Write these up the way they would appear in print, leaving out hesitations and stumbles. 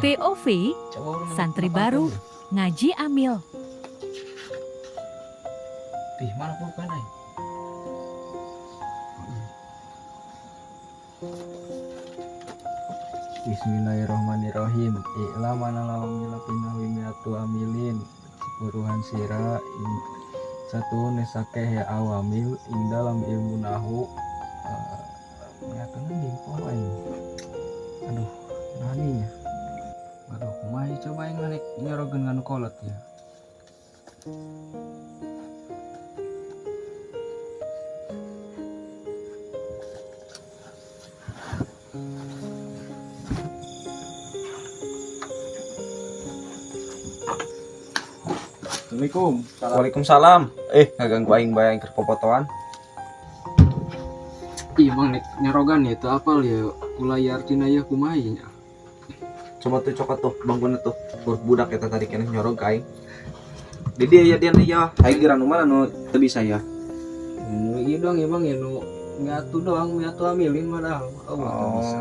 POV Santri baru ngaji amil. Ih, mana pulpen aing? Bismillahirrahmanirrahim. I'lam ana lawamila pinawi miatu amilin. Cipuruhan sira ing satu nesakeh ya awamil ing dalam ilmu nahu. Miatuna nimpo aing. Aduh, nani nya. Aduh, kumaha coba aing narik nyorogeun nganu kolot ya. Assalamualaikum. Waalaikumsalam. Ngaganggu aing bae aing keur popotoan. Ih, mang nek nyorogan ya teu apal ya kulai artina ya kumaha nya. Coba tuh cokot tuh bangkuna tuh. Buat budak eta tadi keneh nyorog ka aing. Di dia ya dia ya. Aing geura nu mana nu teu bisa ya. Nu ieu doang ya bang ya nu ngatu doang ngatu amilin padahal. Oh, teu bisa.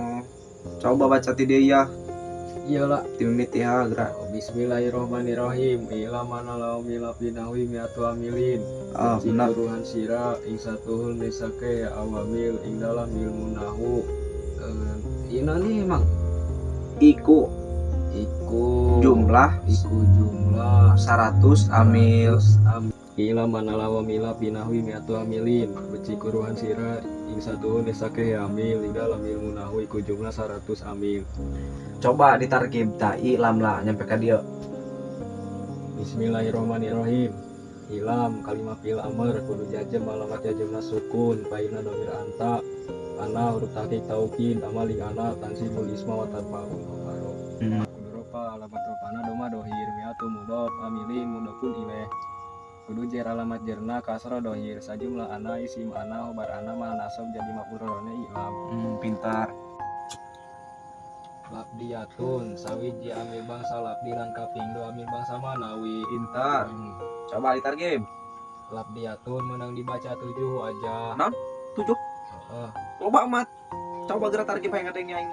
Coba baca ti dia ya. Iyalah. Ti mimiti ha geura. Bismillahirrahmanirrahim. Ila mana laumila pinawi miatu amilin. Ah, benar. Cipuruhan sira ing satuhun nesake ya awamil ing dalam ilmu nahu. Ieu nih emang Iku iku jumlah iku jumlah 100 amil. Ila mana lawamila pinawi miatu amilin. Becikuruhan sira ing satuhun nesake ya amil ing dalam ilmu nahu iku jumlah 100 amil. Coba ditarkib ta ilam lah nyampe ka dieu. Bismillahirrahmanirrahim. Ilam kalimah fil amr kudu jajem alamat jajemna sukun paina domir anta ana huruf tahqiq taukid amaling ana tansibul isma wa tarfa'ul khabaro. Kudu rofa alamat rofana doma dohir miatu mudhof amilin mudhofun ilaih. Kudu jer alamat jerna kasra dohir sajumlah ana isim ana khobar ana mah nasab jadi maf'ulna ilam. Pintar. Labdiyatun sawiji amil bangsa labdi lan kaping dua amil bangsa manawi. Pintar. Coba ditargib. Labdiyatun menang dibaca 7 aja. Naon? 7? Heeh. Loba amat. Coba geura targib hayang ngadenge aing.